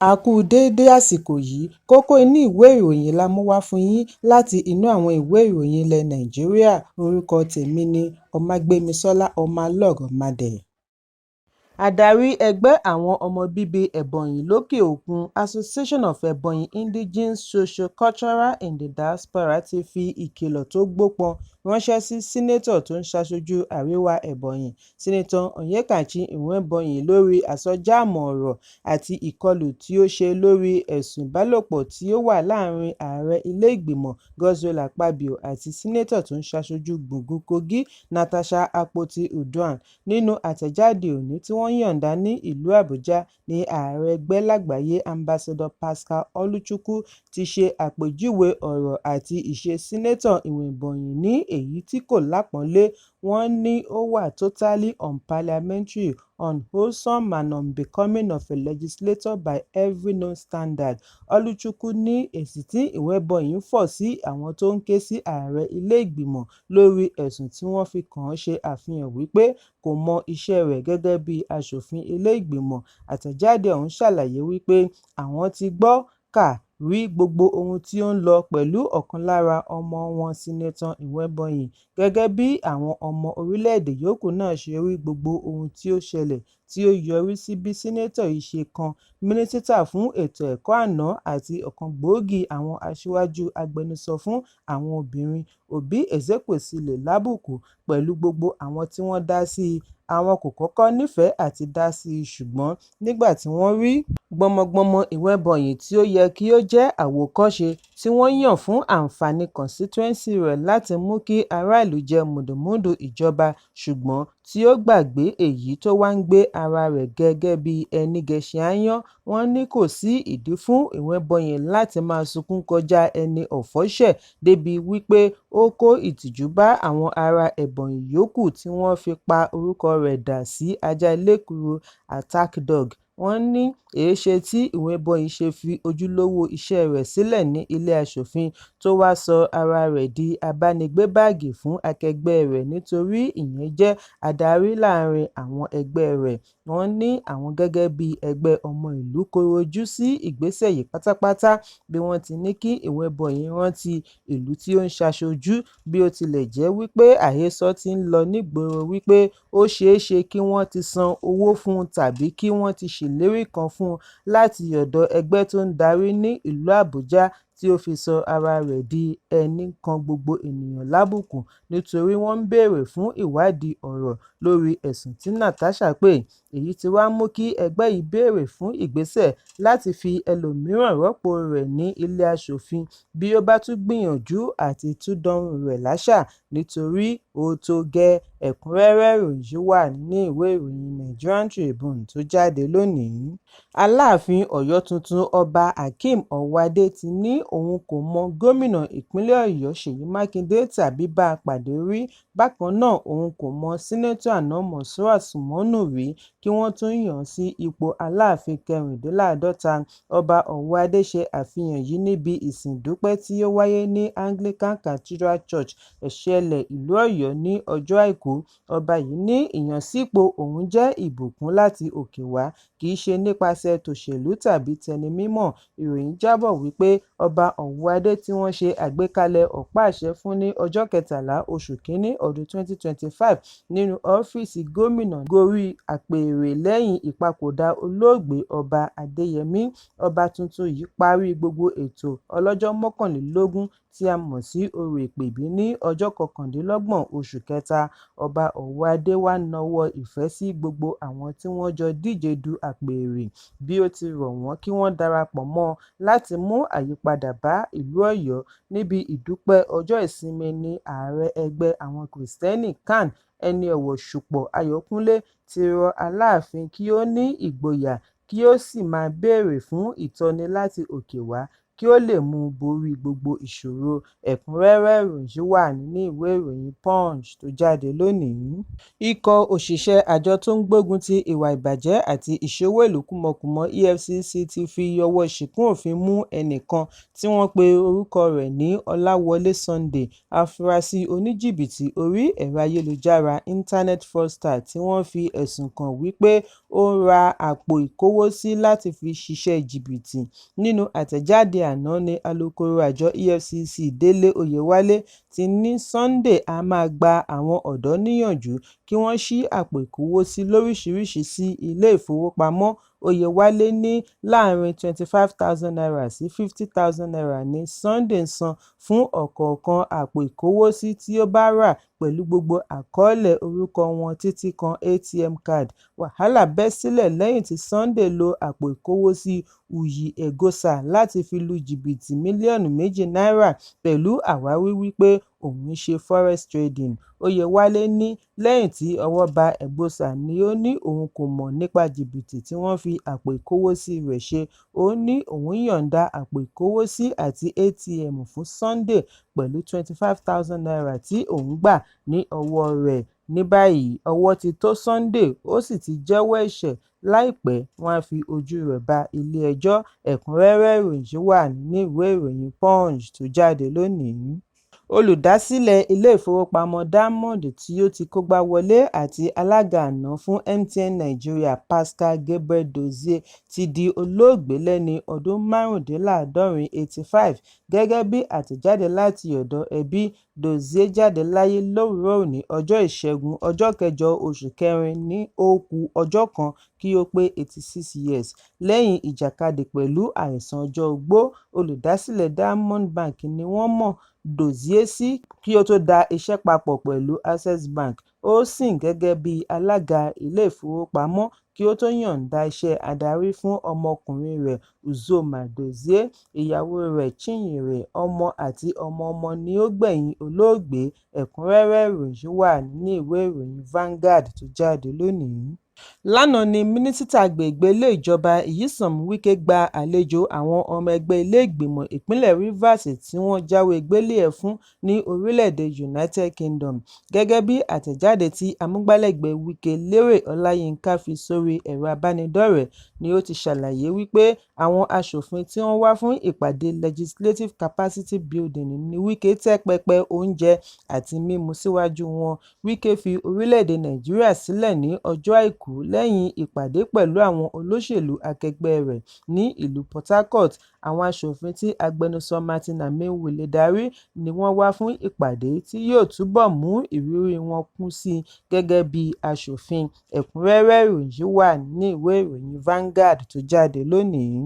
A kú déédé àsìkò yìí. Kókó inú ìwé ìròyìn la mú wá fún yín láti inú àwọn ìwé ìròyìn ilẹ̀ Nàìjíríà. Orúkọ tèmi ni Ọmágbémisọ́lá Ọmọlọ́rọ̀mádé. Adarí ẹgbẹ́ àwọn ọmọ bíbí Ebonyi lókè òkun, Association of Ebonyi Indigenes Socio-Cultural in the Diaspora, ti fi ìkìlọ̀ tó gbópọn ránṣẹ́ sí Sínátọ̀ tó ń ṣaṣojú Àríwá Ebonyi, Senator Onyekachi Nwebonyi, lórí àsọjáàmù ọ̀rọ̀ àti ìkọlù tí ó ṣe lórí ẹ̀sùn ìbálòpọ̀ tí ó wà láàárín Ààrẹ Ilé Ìgbìmọ̀ Godswill Akpabio àti Sínátọ̀ tó ń ṣaṣojú Gbùngbùn Kogi, Natasha Akpoti-Uduaghan. Nínú àtẹ̀jáde òní tí wọ́n yọ̀ǹda ní ìlú Àbújá ní Ààrẹ ẹgbẹ́ lágbàáyé, Ambassador Paschal Oluchukwu, ti ṣe àpèjúwe ọ̀rọ̀ àti ìṣe Sínátọ̀ Nwebonyi ní èyí tí kò lápọnlé. Wọ́n ní ó wà "totally unparliamentary, unwholesome and unbecoming of a legislator by every known standard." Oluchukwu ní èsì tí Nwebonyi fọ̀ sí àwọn tó ń ké sí ààrẹ ilé ìgbìmọ̀ lórí ẹ̀sùn tí wọ́n fi kàn án ṣe àfihàn wípé kò mọ iṣẹ́ rẹ̀ gẹ́gẹ́ bí aṣòfin ilé ìgbìmọ̀. Àtẹ̀jáde ọ̀hún ṣàlàyé wípé àwọn ti gbọ́, kà, rí gbogbo ohun tí ó ń lọ pẹ̀lú ọ̀kan lára ọmọ wọn, Senator Nwebonyi, gẹ́gẹ́ bí àwọn ọmọ orílẹ̀-èdè yòókù náà ṣe rí gbogbo ohun tí ó ṣẹlẹ̀ tí ó yọrí sí bí Sínátọ̀ yìí ṣe kan Mínísítà fún Ètò Ẹ̀kọ́ àná àti ọ̀kan gbòógì àwọn aṣíwájú agbẹnusọ fún àwọn obìnrin, Oby Ezekwesili, lábùkù. Pẹ̀lú gbogbo àwọn tí wọ́n dá sí i, àwọn kò kọ́kọ́ nífẹ̀ẹ́ àti dá sí i, ṣùgbọ́n nígbà tí wọ́n rí gbọmọgbọmọ Nwebonyi tí ó yẹ kí ó jẹ́ àwòkọ́ṣe tí wọ́n yàn fún àǹfààní constituency rẹ̀ láti mú kí aráàlú jẹ mùdùnmúdùn ìjọba, ṣùgbọ́n tí ó gbàgbé èyí tó wá ń gbé ara rẹ̀ gẹ́gẹ́ bí ẹní gẹṣin aáyán, wọ́n ní kò sí ìdí fún Nwebonyi láti máa sunkún kọjá ẹni ọ̀fọ̀ ṣẹ̀ débìí wípé ó kó ìtìjú bá àwọn ará Ebonyi yòókù tí wọ́n fi pa orúkọ rẹ̀ dà sí ajá elékùrú, attack dog. Wọ́n ní èéṣe tí Nwebonyi ṣe fi ojúlówó iṣẹ́ rẹ̀ sílẹ̀ ní ilé aṣòfin tó wá sọ ara rẹ̀ di abánigbébáàgì fún akẹgbẹ́ rẹ̀ nítorí ìyẹn jẹ́ adarí láàárín àwọn ẹgbẹ́ rẹ̀. Wọ́n ní àwọn gẹ́gẹ́ bí ẹgbẹ́ ọmọ ìlú kọ̀rọ̀ ojú sí ìgbésẹ̀ yìí pátápátá, bí wọ́n ti ní kí Nwebonyi rántí ìlú tí ó ń ṣaṣojú, bí ó tilẹ̀ jẹ́ wípé àhesọ ti ń lọ nígboro wípé ó ṣeéṣe kí wọ́n ti san owó fún un tàbí kí wọ́n ti ṣèlérí kan fún un láti ọ̀dọ̀ ẹgbẹ́ tó ń darí ní ìlú Àbújá tí ó fi sọ ara rẹ̀ di ẹní kan gbogbo ènìyàn lábùkù, nítorí wọ́n ń béèrè fún ìwádìí ọ̀rọ̀ lórí ẹ̀sùn tí Natasha pè. Èyí tí wá mú kí ẹgbẹ́ yìí béèrè fún ìgbésẹ̀ láti fi ẹlòmíràn rọ́pò rẹ̀ ní ilé aṣòfin bí ó bá tún gbìyànjú àti tún dánrú rẹ̀ láṣà, nítorí ó tó gẹ́. Ẹ̀kúnrẹ́rẹ́ ìròyìn yìí wà nínú ìwé ìròyìn Nigerian Tribune tó jáde lónìí. Aláàfin Ọ̀yọ́ tuntun, Ọba Hakeem Ọwọ́adé, ti ní òun kò mọ gómìnà ìpínlẹ̀ Ọ̀yọ́ Ṣèyí Mákindé tàbí bá a pàdé rí. Bákan náà, òun kò mọ Sínátọ̀ àná Monsurat Sunmonu rí kí wọ́n tó yàn án sí ipò Aláàfin kẹrìndínláàádọ́ta. Ọba Ọwọ́adé ṣe àfihàn yìí níbi ìsìn ìdúpẹ́ tí ó wáyé ní Anglican Cathedral Church, Ẹ̀ṣẹ̀lẹ̀, ìlú Ọ̀yọ́ ní ọjọ́ Àìkú. Ọba yìí ní ìyànsípò òun jẹ́ ìbùkún láti òkè wá, kì í ṣe nípasẹ̀ tòṣèlú tàbí tẹni mímọ̀. Ìròyìn jábọ̀ wípé Ọba Ọwọ́adé tí wọ́n ṣe àgbékalẹ̀ ọ̀pá àṣẹ fún ní ọjọ́ 13 oṣù kínní ọdún 2025 nínú ọ́fíìsì gómìnà gorí apèrè lẹ́yìn ìpapòdà olóògbé Ọba Adéyẹmí. Ọba tuntun yìí parí gbogbo ètò ọlọ́jọ́ 21 tí a mọ̀ sí Orò Ìpèbí ní ọjọ́ 29 oṣù kẹta. Ọba Ọwọ́adé wá nawọ́ ìfẹ́ sí gbogbo àwọn tí wọ́n jọ díje du apèrè, bí ó ti rọ̀ wọ́n kí wọ́n darapọ̀ mọ́ ọn láti mú àyípadà bá ìlú Ọ̀yọ́. Níbi ìdúpẹ́ ọjọ́ ìsinmi ní ààrẹ ẹgbẹ́ àwọn Kristẹni CAN, Ẹni Ọ̀wọ̀ Ṣùpọ̀ Ayọ̀kúnlé, ti rọ Aláàfin kí ó ní ìgboyà kí ó sì máa béèrè fún ìtọ́ni láti òkè wá kí kí ó lè mú un borí gbogbo ìṣòro. Ẹ̀kúnrẹ́rẹ́ ìròyìn yìí wà nínú ìwé ìròyìn Punch tó jáde lónìí. Ikọ̀ òṣìṣẹ́ àjọ tó ń gbógun ti ìwà ìbàjẹ́ àti ìṣe owó ìlú kúmọkùmọ EFCC ti fi ọwọ́ ṣìkún òfin mú ẹnìkan tí wọ́n pe orúkọ rẹ̀ ní Ọláwálé Sunday, afurasí oníjìbìtì orí ẹ̀rọ ayélujára internet fraudster tí wọ́n fi ẹ̀sùn kàn wípé ó ra àpò ìkówósí láti fi ṣiṣẹ́ jìbìtì. Nínú àtẹ̀jáde àná ní alūkkóró àjọ EFCC Délé Oyewale ti ní Sunday á máa gba àwọn ọ̀dọ́ níyànjú kí wọ́n ṣí àpò ìkówósí lóríṣiríṣi sí ilé ìfowópamọ́. Oyewale ní láàrin ₦25,000 sí ₦50,000 ní Sunday ń san fún ọ̀kọ̀ọ̀kan àpò ìkówósí tí ó bá rà pẹ̀lú gbogbo àkọọ́lẹ̀ orúkọ wọn títí kan ATM card. Wàhálà bẹ́ sílẹ̀ lẹ́yìn tí Sunday lo àpò ìkówósí Uyi Eghosa láti fi lu jìbìtì mílíọ̀nù 2 náírà pẹ̀lú àwáwí wípé òun ń ṣe forex trading. Oyewale ní lẹ́yìn tí ọwọ́ ba Eghosa ni ó ní òun kò mọ̀ nípa jìbìtì tí wọ́n fi àpò ìkówósí rẹ̀ ṣe. Ó ní òun yọ̀ǹda àpò ìkówósí àti ATM fún Sunday pẹ̀lú ₦25,000 tí òun gbà ní ọwọ́ rẹ̀. Ní báyìí, ọwọ́ ti tó Sunday, ó sì ti jẹ́wọ́ ẹ̀ṣẹ̀. Láìpẹ́, wọ́n á fi ojú rẹ̀ bá ilé-ẹjọ́. Ẹ̀kúnrẹ́rẹ́ ìròyìn yìí wà nínú ìwé ìròyìn Punch tó jáde lónìí. Olùdásílẹ̀ ilé ìfowópamọ́ Diamond tí ó ti kógbá wọlé àti alága àná fún MTN Nigeria Pascal Gabriel Dozie ti di olóògbé lẹ́ni ọdún márùndínláàádọ́rin 85, gẹ́gẹ́ bí àtẹ̀jáde láti ọ̀dọ̀ ẹbí. Dozie jáde láyé lówùúrọ̀ òní ọjọ́ Ìṣẹ́gun, ọjọ́ kẹjọ oṣù kẹrin ní ó ku ọjọ́ kan kí ó pé 86 years, lẹ́yìn ìjàkadì pẹ̀lú àìsàn ọjọ́ ogbó. Olùdásílẹ̀ Diamond Bank ni wọ́n mọ Dozie sí kí ó tó da iṣẹ́ papọ̀ pẹ̀lú Access Bank. Ó sìn gẹ́gẹ́ bí alága ilé ìfowópamọ́ kí ó tó yọ̀ǹda iṣẹ́ adarí fún ọmọkùnrin rẹ̀ Uzoma Dozie. Ìyàwó rẹ̀ Chinyere, ọmọ àti ọmọ-ọmọ ni ó gbẹ̀yìn olóògbé. Ẹ̀kúnrẹ́rẹ́ ìròyìn yìí wà nínú ìwé ìròyìn Vanguard tó jáde lónìí. Lánàá ní mínísítà agbègbè ilé ìjọba Nyesom Wike gba àlejò àwọn ọmọ ẹgbẹ́ ilé ìgbìmọ̀ ìpínlẹ̀ Rivers tí wọ́n jáwé gbélé-ẹ̀ fún ní orílẹ̀-èdè United Kingdom. Gẹ́gẹ́ bí àtẹ̀jáde tí amúgbálẹ́gbẹ̀ẹ́ Wike Lérè Ọláyínká fi sórí ẹ̀rọ ìbánidọ́rẹ̀ẹ́ ni ó ti ṣàlàyé wípé àwọn aṣòfin tí wọ́n wá fún ìpàdé Legislative Capacity Building ní Wike tẹ́ pẹpẹ oúnjẹ àti mímu síwájú wọn. Wike fi orílẹ̀-èdè Nàìjíríà sílẹ̀ ní ọjọ́ Àìkú lẹ́yìn ìpàdé pẹ̀lú àwọn olóṣèlú akẹgbẹ́ rẹ̀ ní ìlú Port Harcourt. Àwọn aṣòfin tí agbẹnusọ Martin Amaewhule darí ni wọ́n wá fún ìpàdé tí yóò túbọ̀ mú ìrírí wọn kún sí gẹ́gẹ́ bí aṣòfin. Ẹ̀kúnrẹ́rẹ́ ìròyìn yìí wà nínú ìwé ìròyìn Vanguard tó jáde lónìí.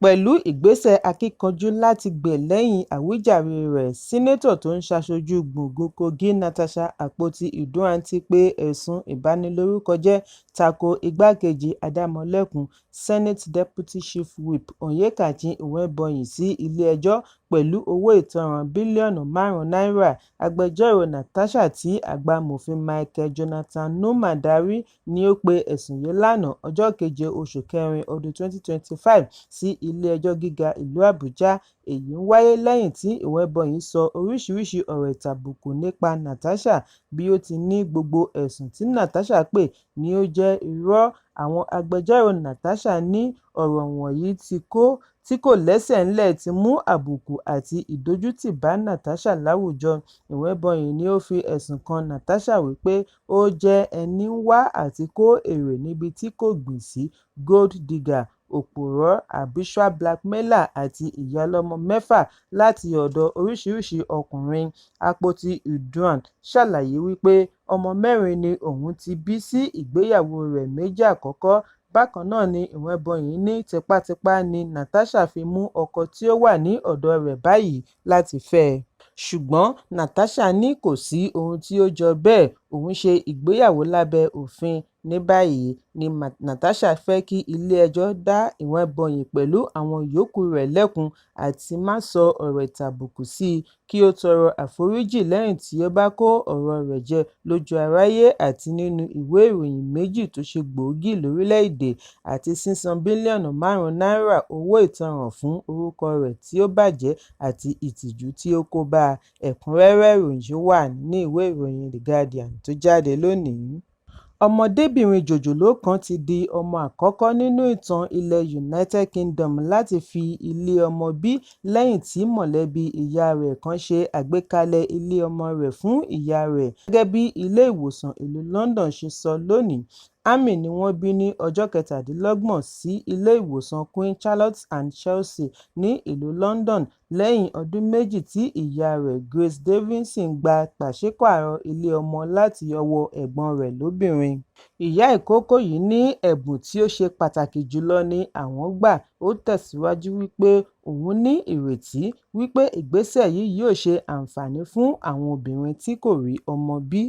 Pẹ̀lú ìgbésẹ̀ akíkanjú láti gbè lẹ́yìn àwíjàre rẹ̀, Sínátọ̀ tó ń ṣaṣojú gbùngbùn Kogi Natasha Akpoti-Uduaghan ti pe ẹ̀sùn ìbanilórúkọjẹ́ tako igbákejì adámọ̀lẹ́kùn Senate Deputy Chief Whip Onyekachi Nwebonyi sí ilé-ẹjọ́ pẹ̀lú owó ìtanràn bílíọ̀nù 5 náírà. Agbẹjọ́rò Natasha tí àgbà amòfin Michael Jonathan Numan darí ni ó pe ẹ̀sùn yìí lánàá, ọjọ́ keje oṣù kẹrin ọdún 2025 sí ilé-ẹjọ́ gíga ìlú Àbújá. Èyí ń wáyé lẹ́yìn tí Nwebonyi sọ oríṣiríṣi ọ̀rọ̀ ìtàbùkù nípa Natasha bí ó ti ní gbogbo ẹ̀sùn tí Natasha pè ní ó jẹ́ irọ́. Àwọn agbẹjọ́rò Natasha ní ọ̀rọ̀ wọ̀nyí tí kò lẹ́sẹ̀ ńlẹ̀ ti mú àbùkù àti ìdójútì bá Natasha láwùjọ. Nwebonyi ni ó fi ẹ̀sùn kan Natasha wípé ó jẹ́ ẹní ń wá àtikó èrè níbi tí kò gbìn sí, gold digger, òpùrọ́, habitual blackmailer àti ìyá ọlọ́mọ mẹ́fà láti ọ̀dọ̀ oríṣiríṣi ọkùnrin. Akpoti-Uduaghan ṣàlàyé wípé ọmọ mẹ́rin ni òun ti bí sí ìgbéyàwó rẹ̀ méjì àkọ́kọ́. Bákan náà ni Nwebonyi ní tipátipá ni Natasha fi mú ọkọ tí ó wà ní ọ̀dọ̀ rẹ̀ báyìí láti fẹ́ ẹ. Ṣùgbọ́n Natasha ní kò sí ohun tí ó jọ bẹ́ẹ̀. òun ṣe ìgbéyàwó lábẹ́ òfin. Ní báyìí ní Natasha fẹ́ kí ilé-ẹjọ́ dá Nwaebonyi pẹ̀lú àwọn yòókù rẹ̀ lẹ́kun àti má sọ ọ̀rọ̀ ìtàbùkù sí i, kí ó tọrọ àforíjì lẹ́yìn tí ó bá kó ọ̀rọ̀ rẹ̀ jẹ lójú aráyé àti nínú ìwé ìròyìn méjì tó ṣe gbòógì lórílẹ̀-èdè, àti sísan bílíọ̀nù 5 náírà owó ìtanràn fún orúkọ rẹ̀ tí ó bàjẹ́ àti ìtìjú tí ó kó bá a. Ẹ̀kúnrẹ́rẹ́ ìròyìn yìí wà nínú ìwé ìròyìn The Guardian tó jáde lónìí. Ọmọdébìnrin jòjòló kan ti di ọmọ àkọ́kọ́ nínú ìtàn ilẹ̀ United Kingdom láti fi ilé-ọmọ bí lẹ́yìn tí mọ̀lẹ́bí ìyá rẹ̀ kan ṣe àgbékalẹ̀ ilé-ọmọ rẹ̀ fún ìyá rẹ̀, gẹ́gẹ́ bí ilé-ìwòsàn ìlú London ṣe sọ lónìí. Amy ni wọ́n bí ní ọjọ́ 27 sí ilé-ìwòsàn Queen Charlotte and Chelsea ní ìlú London lẹ́yìn ọdún méjì tí ìyá rẹ̀ Grace Davison gba pàṣípààrọ̀ ilé-ọmọ láti ọwọ́ ẹ̀gbọ́n rẹ̀ lóbìnrin. Ìyá ìkókó yìí ní ẹ̀bùn tí ó ṣe pàtàkì jùlọ ni àwọn gbà. Ó tẹ̀síwájú wípé òun ní ìrètí wípé ìgbésẹ̀ yìí yóò ṣe àǹfààní fún àwọn obìnrin tí kò rí ọmọ bí.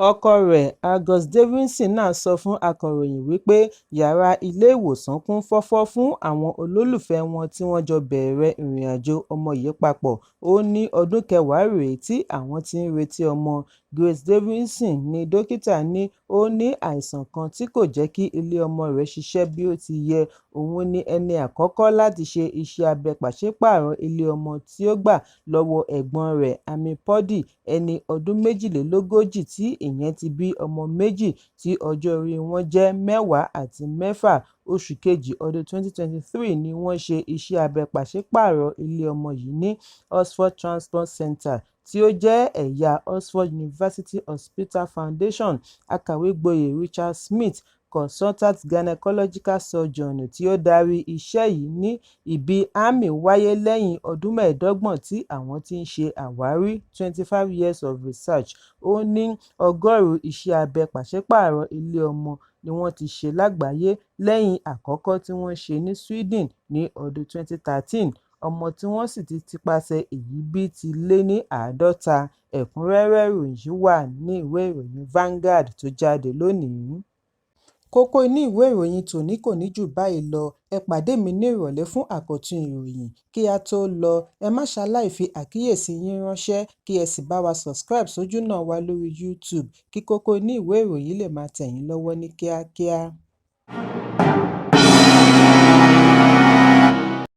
Ọkọ rẹ̀ Angus Davison náà sọ fún akọ̀ròyìn wípé yàrá ilé-ìwòsàn kún fọ́fọ́ fún àwọn olólùfẹ́ wọn tí wọ́n jọ bẹ̀rẹ̀ ìrìnàjò ọmọ yìí papọ̀. Ó ní ọdún kẹwàá rèé tí àwọn ti ń retí ọmọ. Grace Davison ní dókítà ní ó ní àìsàn kan tí kò jẹ́ kí ilé-ọmọ rẹ̀ ṣiṣẹ́ bí ó ti yẹ. Òun ni ẹni àkọ́kọ́ láti ṣe iṣẹ́ abẹ pàṣípààrọ̀ ilé-ọmọ tí ó gbà lọ́wọ́ ẹ̀gbọ́n rẹ̀ Amy Purdy, ẹni ọdún 42 tí ìyẹn ti bí ọmọ méjì tí ọjọ́ orí wọn jẹ́ 10 àti 6. Oṣù kejì ọdún 2023 ni wọ́n ṣe iṣẹ́ abẹ pàṣípààrọ̀ ilé-ọmọ yìí ní Oxford Transport Centre tí ó jẹ́ ẹ̀yà Oxford University Hospitals Foundation. Akàwégboyè Richard Smith, consultant gynaecological surgeon tí ó darí iṣẹ́ yìí ní ìbí Amy wáyé lẹ́yìn ọdún 25 tí àwọn ti ń ṣe àwárí 25 years of research. Ó ní 100 iṣẹ́ abẹ pàṣípààrọ̀ ilé-ọmọ ni wọ́n ti ṣe lágbàáyé lẹ́yìn àkọ́kọ́ tí wọ́n ṣe ní Sweden ní ọdún 2013. Ọmọ tí wọ́n sì ti tipasẹ̀ èyí bí ti lé ní 50. Ẹ̀kúnrẹ́rẹ́ ìròyìn yìí wà nínú ìwé ìròyìn Vanguard tó jáde lónìí. Kókó inú ìwé ìròyìn tòní kò ní jù báyìí lọ. Ẹ pàdé mi ní ìrọ̀lẹ́ fún àkọ́tún ìròyìn. Kí á tó lọ, ẹ má ṣaláì fi àkíyèsí yín ránṣẹ́ kí ẹ sì bá wa subscribe sójúnà wa lórí YouTube kí kókó inú ìwé ìròyìn lè máa tẹ̀ yín lọ́wọ́ ní kíákíá.